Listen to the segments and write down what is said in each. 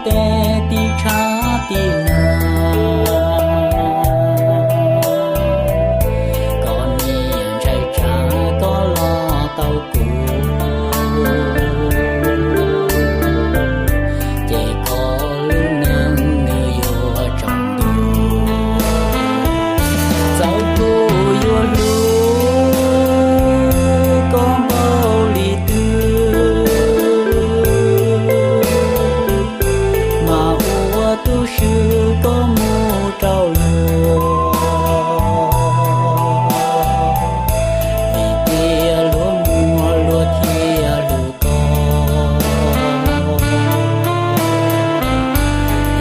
Tej tib tshab tib na, koj niam ntshai tsam koj los tau kuv, ces koj lub neej nws yuav tsaus ntuj. Txawm kuv yuav hlub koj npaum li twg, mas ua tu swm koj mus rau luag, vim tias luag muaj luag thiaj hlub koj,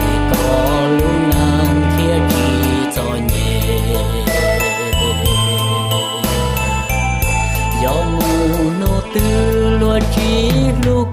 es koj lub neej thiaj tsis txom nyem. Yog mus hnub twg luag tsis hlub